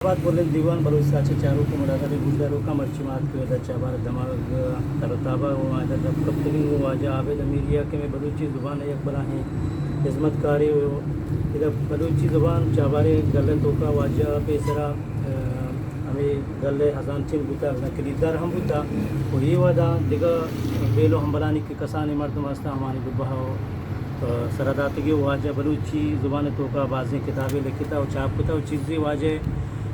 آباد بلند دیوان، بلوچ ساچ ءِ چاروک ءُ مڑاہداریں گوشداروکاں، مرچی ما اتکگ ادا چابہار ءِ دمگ ءَ تر ءُ تاب ءَ، ءُ ما ادا دپ کپتگیں گوں واجہ عابد امیری ءَ کہ مئے بلوچی زبان ءِ یک بلاہیں ہزمتکارے ءُ ادا بلوچی زبان چابہار ءِ گل ءِ توکا واجہ پیسرا، ءَ، ہمے گل ءِ ہزانتین بوتگ، نقلیدار ہم بوتگ ءُ اے وہداں دگہ بیل ءُ ہمبلانی کہ کسانیں مردم ہستاں، ہمانی ڈبہ ءَ سرا داتگی ءُ واجہ بلوچی زبان ءِ توکا بازیں کتابے لکھتہ ءُ چاپ کتہ ءُ چیزے واجہ،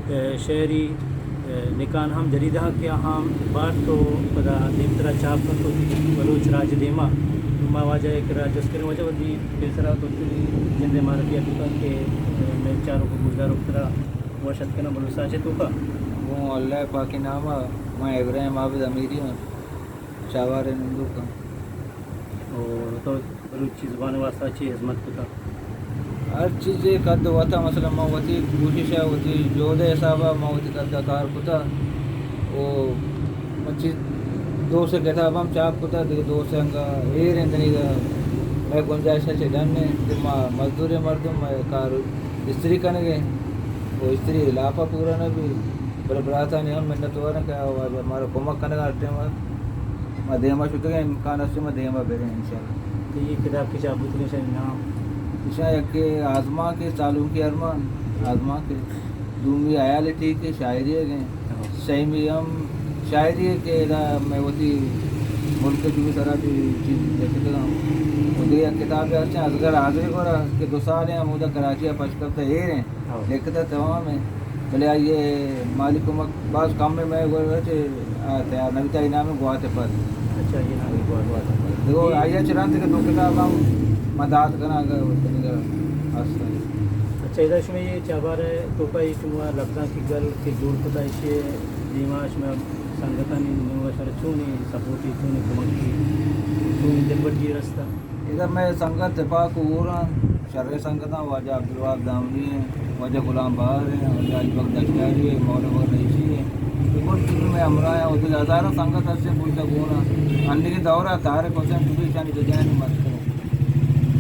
ءَ، شعری، ءَ، نکان ہم جریدہاں کہ آہاں بارت ءُ پدا دیمترا چاپ کنت ءُ بلوچ راج ءِ دیما ما واجہ ءِ کرا جست کنیں، واجہ وتی پیسرا تو وتی جند ءِ معرفی ءَ بکن کہ، ءَ، مئے چاروک ءُ گوشداروک ترا وش اتک کناں بلوچ ساچ ءِ توکا۔ گوں اللہ ءِ پاکیں نام ءَ، من ابراہیم عابد امیری آں، چابہار ءِ نندوک آں۔ اور تو بلوچی زبان ءِ واسطہ چی ہزمت کتگ؟ ہر چیزے قد وتا، مثلاً ما وتی کوشش ءَ، وتی جہد ءِ حساب ءَ ما وتی قد ءَ کار کتگ۔ او من چیز دو سے کتاب ہم چاپ کتگ، دگہ دو سے انگا ایر انت، دنیگا مئے گنجائش ءَ چہ ڈن انت کہ ما مزدوریں مردم، مئے کار استری کنگ ءَ، او استری لاپ ءَ پورا نہ بی۔ بلے براتانی ہم منت وار آں کہ آ واجہ مارا کمک کنگ ءَ ہر ٹائم ءَ۔ ما دیم ءَ شتگ ایں، امکان است ما دیم ءَ بریں انشاءاللہ۔ تو اے کتاب کہ چاپ بوتگ، ایشانی نام؟ ایشاں یکے آزمانک ءِ، سالونکی ارمان، آزمانک ءِ۔ دومی حیال ٹیک ءِ، شاعری ءِ گیں۔ ہاں۔ سیمی ہم شاعری ءِ کہ ادا مئے وتی ملک ءِ چوبی سرا چی چیز لکھتگ ہم۔ و دگہ یک کتابے ہستیں اصغر حاضری گورا کہ دو سال ہیں ہمودا کراچی ءَ پش کپتہ، ایر ہیں۔ ہاں۔ لکھتہ تمام ہیں، بلے آئی ءِ مالی کمک باز کم ہیں، مئے گورا چہ آ تیار نہ بیتہ، آئی نام گوات ءِ پد۔ اچھا، آئی نام گوات۔ گوات ءِ پد۔ دیکھو، جی۔ آئی ءَ چہ رند کہ دو کتاب ہم ما دات کناں اگر تنیگا ہست۔ اچھا، ادا شما یہ چابہار ءِ توکا یہ شما لبزانکی گل کہ جوڑ کتا، ایشی دیما شما سنگتانی نیمگا شر چونیں سپورٹی، چونیں کمکی، چونیں دلبڈی رستا؟ ادا مئے سنگت تپاک ہور آں، شریں سنگتاں، واجہ عبدالوہاب دامنی ہیں، واجہ غلام بہار ہیں، واجہ علی بخش دشتیاری ہیں، مولا بخش رئیسی ہیں۔ اے کل چیز مئے ہمراہ ہیں، و دگہ ہزاراں سنگت ہستیں پوچا گون آں۔ انیگیں دور ءَ طارق حسین چوبی ایشانی بجایانی مستر ہیں۔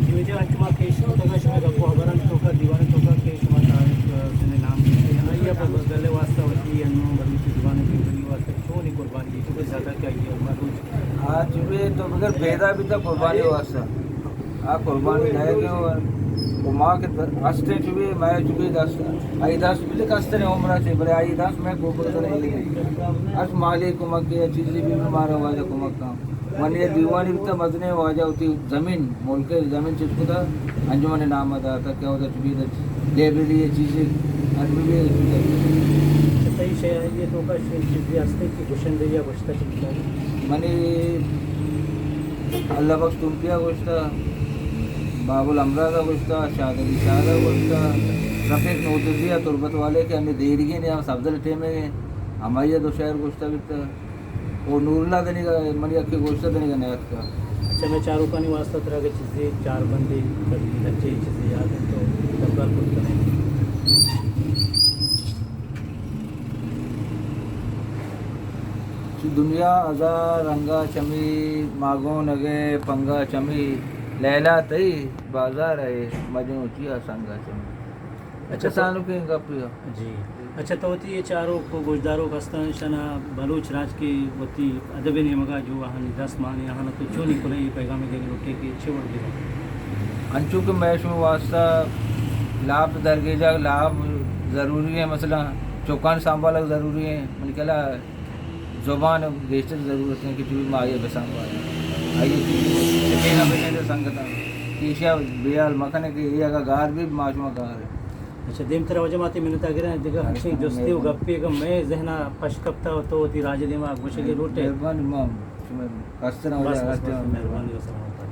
جی واجہ، انچو ما پیش شما دگہ شما گپ و ہبرانی توکا، دیوان توکا کہ شما طارق حسین نام لیتے ہیں، آئی ءَ پہ گل ءِ واسطہ وتی انو بلوچی زبان ءِ دیوانی واسطہ چونی قربانی دی، چونکہ زیادہ کہ آئی ءَ مروچ آ چوبی تو بگر پیدا بیتا قربانی واسطہ۔ آ قربانی دائے گئے اور و ما کہ ہستے چوبی، مئے چوبی دست، آئی دست بلے کستریں عمرہ چے، بلے آئی دست مئے کوپگ سر ہے۔ ہر مالی کمک یا چیزی بھی مارا واجہ کمک کام۔ من یہ دیوانی بیتا مزنے واجہ ہوتی زمین، ملک زمین چیز کتا، انجمن نام داتا، کیا ہوتا چوبی دا لائبریری ہے چیزی، ہر بھی بھی ہے۔ صحیح شے، یہ تو کا چیزی ہستے کہ گشندے یا منی اللہ بخش تمپیا گوشتا، بابل امراض گوشتا، شاد علی شاد گوشتا، رفیق نوتزی تربت والے کہ ہمیں دیرگی نے ہم سبزل ٹیمے گئے، ہمائی دو شعر گوشتا بیتا۔ او نور اللہ دنیگا منی اکی گوشتا دنیگا نیاتکا۔ اچھا، میں چاروکانی واسطہ ترا اگر چیزیں چار بندے، کبھی لچے چیزیں یاد ہیں تو ڈبال کت کریں۔ چہ دنیا ہزار رنگا چمی، ماگونگے پنگا چمی، لیلا تئی بازار ء مجنوں چیا سنگا چمی۔ اچھا، تو کسانوکیں گپے ء۔ جی۔ اچھا، تو وتی یہ چاروک و گوشداروک ہستاں، شنا بلوچ راج کے وتی ادب نیمگا جو آہانی دست مانے، آہانا تو چونی کلے یہ پیغام دے لوٹے کہ چے وڑ بزن؟ انچو کہ میں شما واسطہ لاپ درگیجگ لاپ ضروری ہے، مثلاً چوکان سنبھالگ ضروری ہے، من کلا زبان گیشتر ضرورت ہے کہ چوی ما آئی بسنبھال، آئی چوی سکینہ بکنے سنگتاں، کہ ایشیا بیال مکنے کہ یہ اگا گار بھی ما شما گار ہے۔ اچھا، دیم ترا واجہ ماتی منت اگر ہیں، دیگہ ہاں، ہنچیں ہاں، جستے و مہربانی۔ گپے اگا میں ذہنا پش کپتا و تو وتی راج دیما گوشگی لوٹے۔ مہربانی، ما شما کستر بس، واجہ بس، ہاتھ بس، مہربانی و سلامت۔